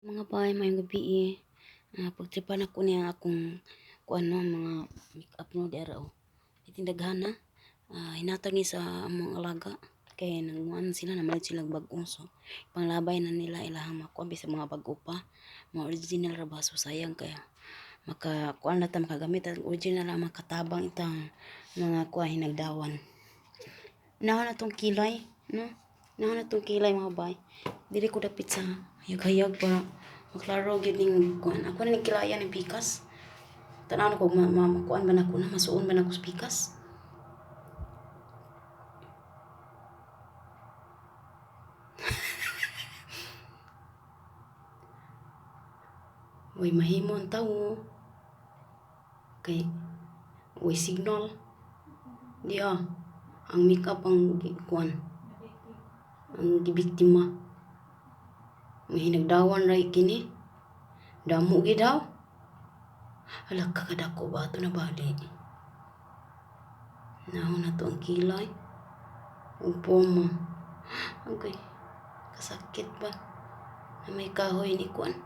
Mga bay, maayong gabii. Pagtripan ako niya akong kuan no, mga make-up no dira oh. Itindaghan na. Hinatag ni sa among alaga kay nagmuan sila namalit sila bag-o, so panglabay na nila ilahang makuan bisag mga bag-o pa. Mga original ra ba, so sayang kaya maka kuan na ta makagamit ang original ang makatabang itang mga kuan hinagdawan. Naon na tong kilay, no? Naon na tong kilay, mga bay. Dili ko dapit sa hayag-hayag para maklaro gyud ning kuan. Ako na ning kilayan ning pikas. Tan-aw na ko ma, ma, makuan ba nako na masuon ba nako sa pikas. Way mahimo ang tawo kay way signal. Diha ang makeup ang kuan ang gibiktima. May hinagdawan ra kini. Damo gid daw. Hala ka kadako ba ato na bali. Naon na to ang kilay. Ug poma. Okay. Kasakit ba? Na may kahoy ni kuan.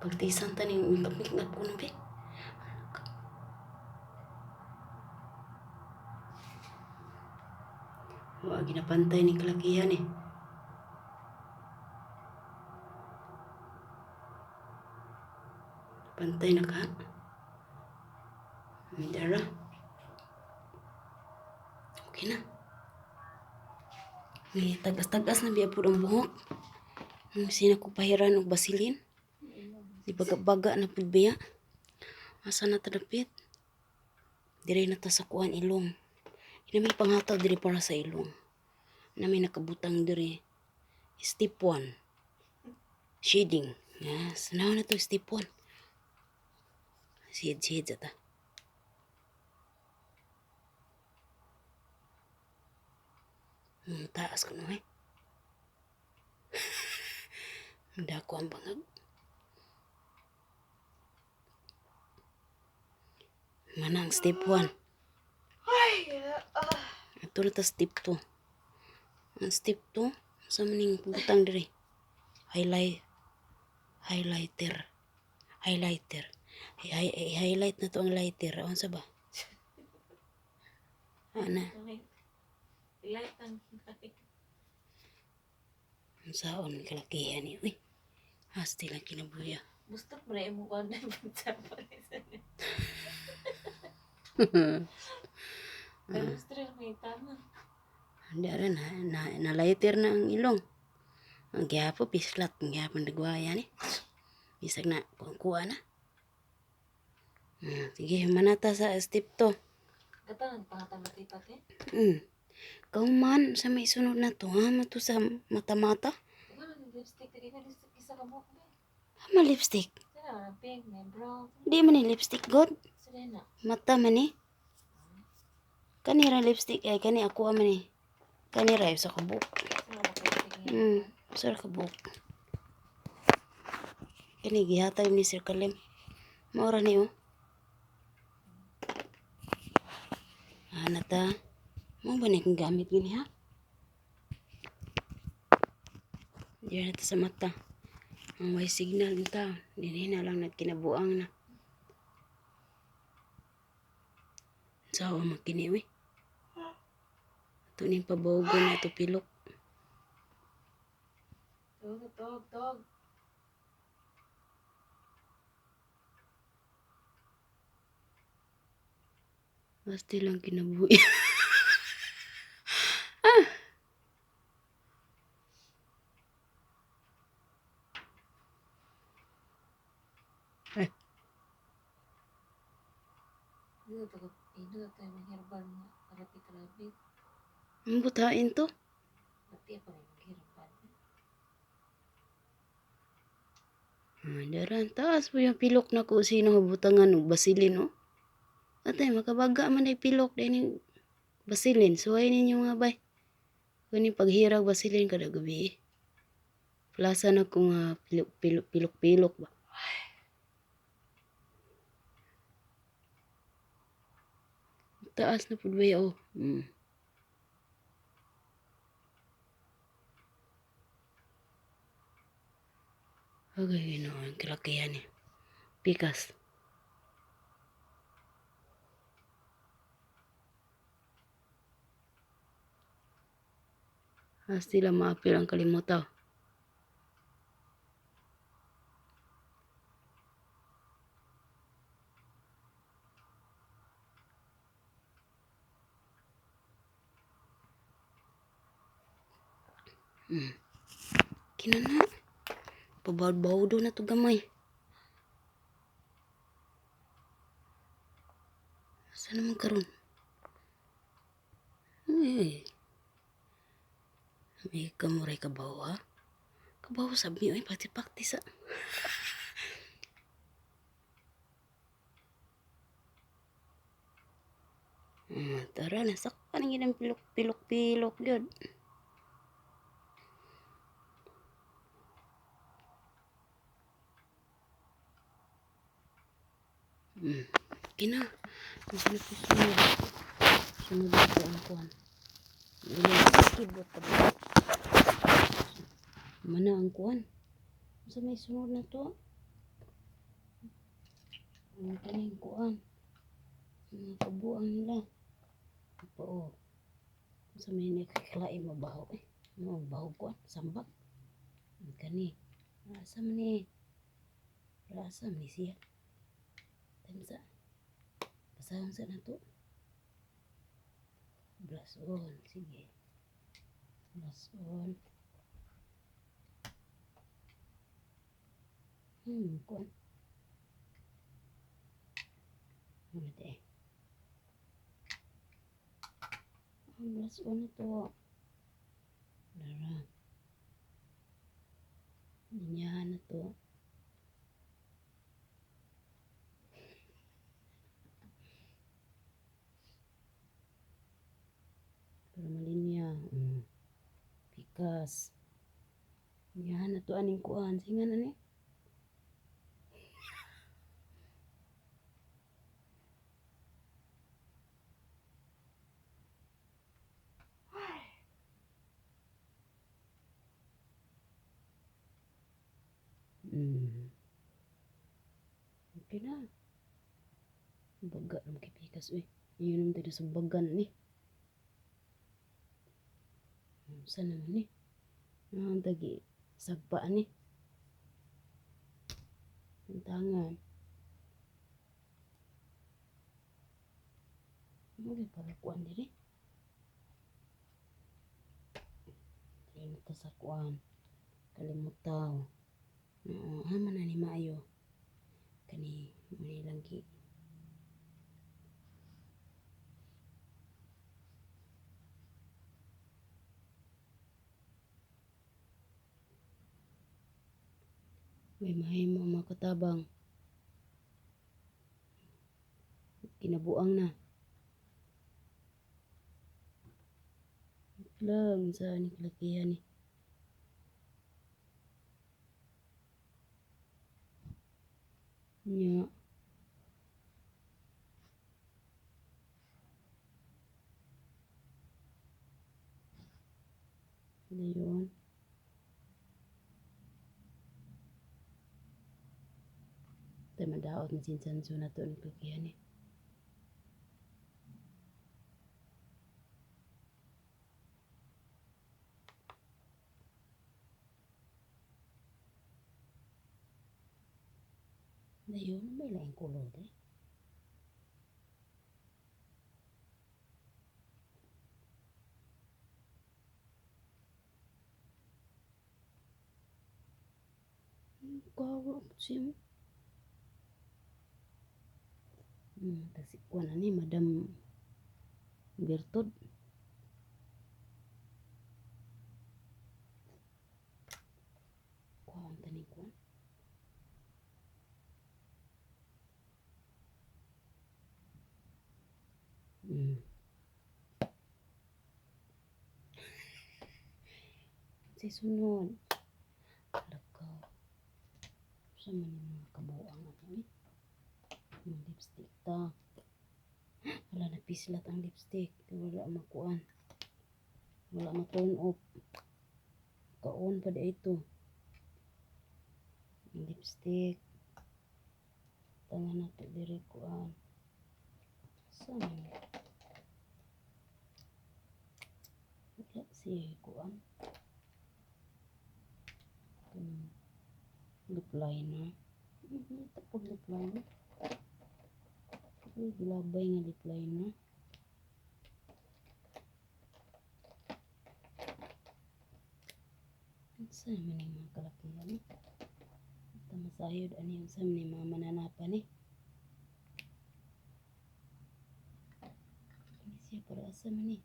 Pagtisan ta ning makeup makeup ko no be. Wa ginapantay ni kalakihan eh. Pantay na ka. Dara. Okay na. May tagas-tagas na biya pud ang buhok. Ang sina ko pahiran og basilin. Di baga-baga na pud biya. Asa na ta dapit? Dire na ta sa kuan ilong. Ina may panghatag diri para sa ilong. Na may nakabutang diri. Step 1. Shading. Yes, now na to step 1. Shade, shade ta. Taas ko no eh. Dako ang bangag. Mana ang step 1. Ato na ta step 2. Ang step 2, sa maning butang diri. Highlight, highlighter. Highlighter. Highlight na to ang lighter. Unsa ba? Ana. Light ang Ang saon kalakihan ni. Uy. Hasti lang kinabuya. Gusto mo na imong kuan na pagtapon. Pero gusto rin may tama. Hindi rin na, na, na lighter na ang ilong. Ang gihapo pislat, ang gihapon nagwaya ni. Bisag na kuha na. Sige, manata sa step 2. Kata nang pangatang pati. Kauman sa may sunod na to, ha? Mato sa mata-mata. Ikaw nang lipstick, tagay na lipstick isa ka buhok ba? Ha, ma lipstick. Sila na pink, may brown. Di man ni lipstick, god. Sila na. Mata man ni. Kanira lipstick ay kani ako man ni. Kanira sa kabuk. Sila makalitik. Sa kabuk. Kani gihatag ni Sir Kalim. Maura ni oh. Ana ta. Mo ba ni kung gamit gini ha? Diyan na ta sa mata. Ang may signal ta. Dinhi na lang nagkinabuang na. Sawa makini uy. Ato ning pabogo na ato pilok. Tog, tog, tog. Basta lang kinabuhi. Ah. Dito to, ino to yung herbal nga kalapit-lapit. Ang butain to. Pati pa rin herbal. Ah, daran taas po yung pilok na ko sino butangan og basilin oh. Atay makabaga man ay pilok din basilin. Suway ninyo nga bay. Kuni paghirag basilin kada gabi. Plaza na ko nga pilok pilok pilok pilok ba. Taas na pud ba oh. Agay Ginoo, ang kalakihan ni. Pikas. Asti lang maapil ang kalimutaw. Kinana. Pabawd-bawdo na to gamay. Asa naman karon? Ay. May kamuray kabaw ha? Kabaw sabi ay pati-pakti sa. Tara nasakpan ang ilang pilok-pilok-pilok yun. Kina. Ang po sunod. Sunod na po ang kuwan. Ilang kibot ka ba? Mana ang kuwan. Sa may sunod na to. Ang kaning kuwan. Mga kabuang nila. Pa o. Sa may nakaklaim mabaho eh. Ano baho kuwan? Sambak. Ang kani. Asa man ni? Rasa man ni siya. Tansa. Basahon sa na to. Blush on. Sige. Blush on. Kuan. Ano na eh. Ang blush on na to. Dara. Linyahan na to. Para malinya. Pikas. Linyahan na to aning kuan. Singan ani. Okay na. Baga naman kay pikas uy. Iyon naman tayo sa bagan ni. Saan naman ni? Ang tagi sagpa ni. Tangan. Ano para kuan diri? Diri ta sa kuan. Kalimutaw. Oo, haman na ni maayo. Kani manilang gi. May mahimo mga katabang. Kinabuang na. Lang sa ni kalakihan ni. Nya. Dayon. Tayo madaot ng sinsanso na to ni kalakihan ni. Dayon, may laing kulor eh. Kawa siya mo. Kasi kuha na ni Madam Bertod. Kuha ang taning kuha. Si sunod. Lakaw. Sa man yung mga kabuang ano eh. Mga lipstick ta. Wala, napislat ang lipstick. Wala makuan. Wala ma-turn off. Kaon pa di ito. Ang lipstick. Tangan nato diri kuan. Sa man ni? Wala siya kuan. Kanang lip liner. Ito po lip liner. Uy, gilabay nga lip liner. Unsa man ning mga kalakihan eh? Ito masayod ani, unsa man ning mga mananapan eh. Ini siya para asa man eh.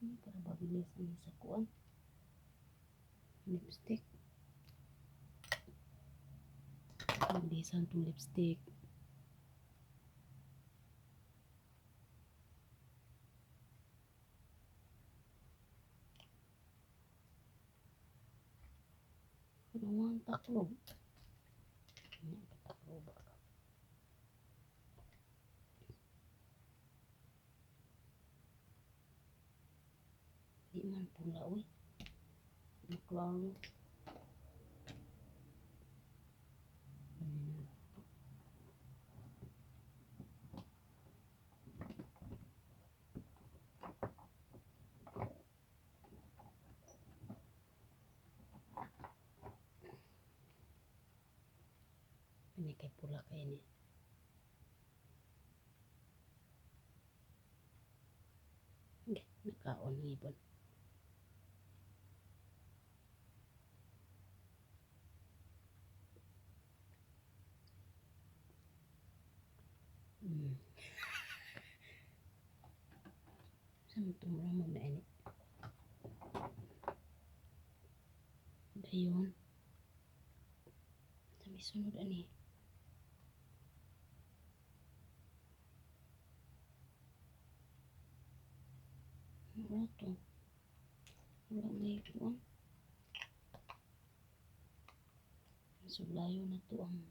Ini para babilis ani sa kuan. Lipstick. Pabilisan tong lipstick. Ano ang taklob? Ano ang taklob ba? Di man pula, uy. Maklaro. Ano na lang to? Ini kay pula kay ni. Okay, nakaon ng ibon. Sa mo tumramag na ini? Dayon. Sa may sunod ani. Wala to. Wala may kuwan. Sulayo na to ang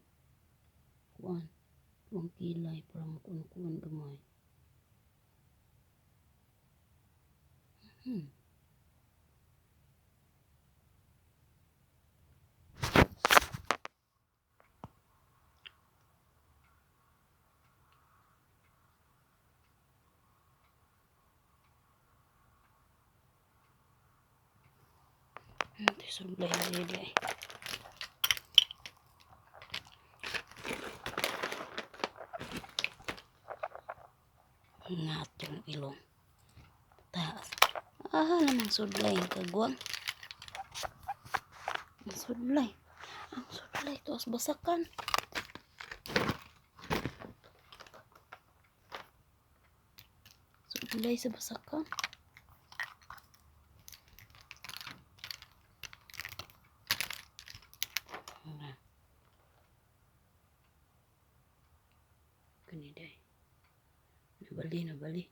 kuwan. Ang kilay para makuan-kuan gamay. Ito sublay na dili ay. Ngatong ilong. Taas. Ah, namang sudlay ang kagwang. Ang sudlay. Ang sudlay. Tuas basakan. Sudlay sa basakan. Wala. Kani day. Nabali, nabali.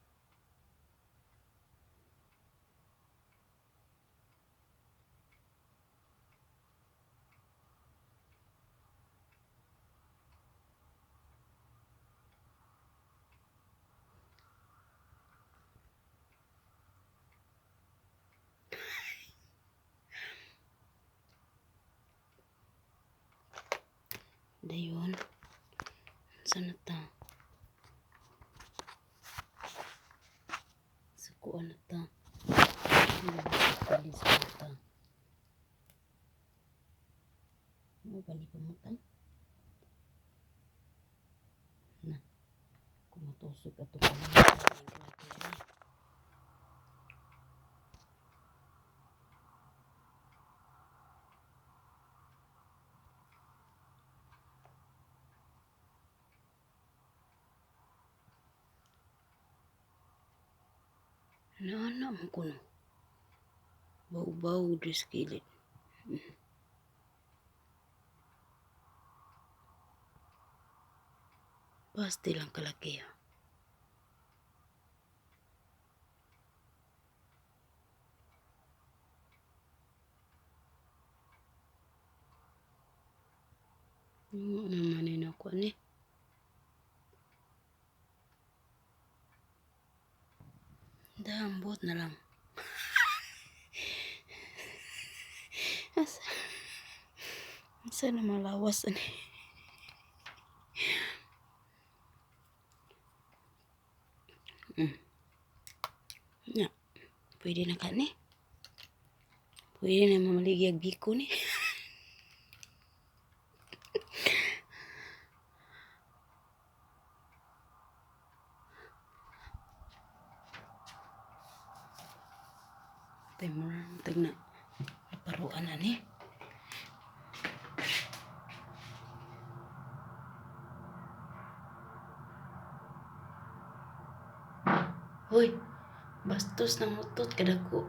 Dayon. Saan na ta? Sa kuan na ta. Alis na ta. Ano ba ni pamutang? Na. Kung matusok ato pa na. Naana mo kuno. Baw-baw diri sa kilid. Pasti lang kalaki ha. Ano naman ni nako ni. Dambot na lang. Asa, asa na malawas ani. Nya, pwede na ka ni. Pwede na mamaligya biko ni. Tay mo tag na naparuan na ni. Hoy, bastos na mutot kadako.